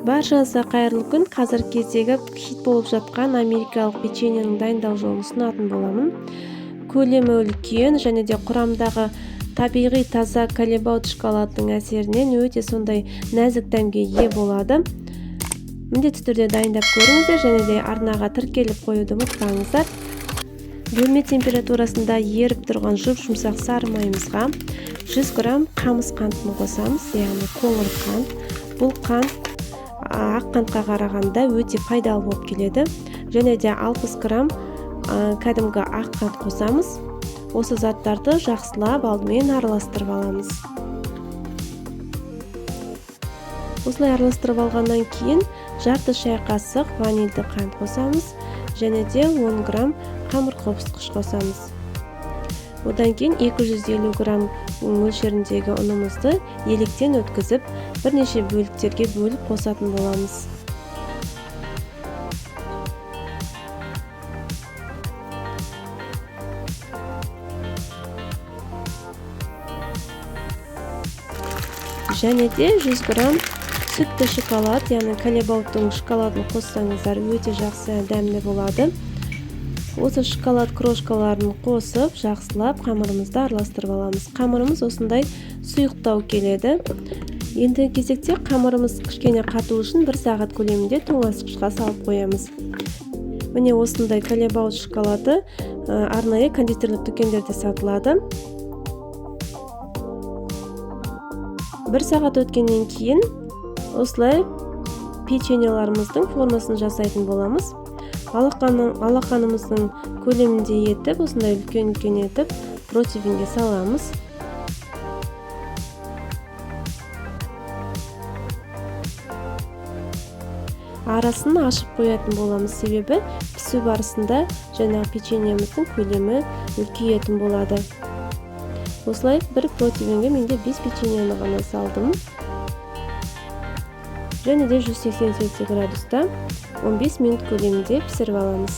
Баршаңызға қайырлы күн. Қазіргі кездегі хит болып жатқан америкалық печеньенің дайындау жолын ұсынатын боламын. Көлемі үлкен және де құрамдағы табиғи таза Калебаут шоколадының әсерінен өте сондай нәзік дәмге ие болады. Міндетті түрде дайындап көріңіздер және де арнаға тіркеліп қоюды ұмытпаңыздар. Бөлме температурасында еріп тұрған жұп-жұмсақ сары майымызға 100 грамм қамыс қантын қосамыз, яғни қоңыр қант. Бұл қант ақ қантқа қарағанда өте пайдалы болып келеді. Және де 60 грамм кәдімгі ақ қант қосамыз. Осы заттарды жақсылап алдымен араластырып аламыз. Осылай араластырып алғаннан кейін жарты шай қасық ванильді қант қосамыз және де 10 грамм қамыр қопсытқыш қосамыз. Одан кейін 250 грамм мөлшеріндегі ұнымызды електен өткізіп, бірнеше бөліктерге бөліп қосатын боламыз. Және де 100 грамм сүтті шоколад, яғни Калебауттың шоколадын қоссаңыздар өте жақсы дәмді болады. Осы шоколад крошкаларын қосып, жақсылап қамырымызды араластырып аламыз. Қамырымыз осындай сұйықтау келеді. Енді кезекте қамырымыз кішкене қату үшін 1 сағат көлемінде тоңазытқышқа салып қоямыз. Міне осындай Калебаут шоколады арнайы кондитерлік дүкендерде сатылады. 1 сағат өткеннен кейін осылай печеньеларымыздың формасын жасайтын боламыз. Алақанымыздың көлемінде етіп, осындай үлкен-үлкен етіп противенге саламыз. Арасын ашып қоятын боламыз, себебі пісу барысында жаңағы печеньеміздің көлемі үлкейетін болады. Осылай бір противенге менде 5 печеньені ғана салдым. Және де 180 Цельсий градуста 15 минут көлемінде пісіріп аламыз.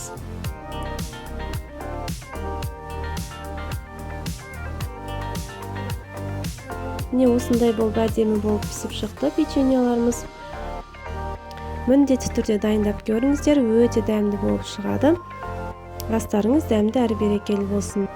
Міне осындай болып әдемі болып пісіп шықты печеньеларымыз. Міндетті түрде дайындап көріңіздер, өте дәмді болып шығады. Астарыңыз дәмді әрі берекелі болсын.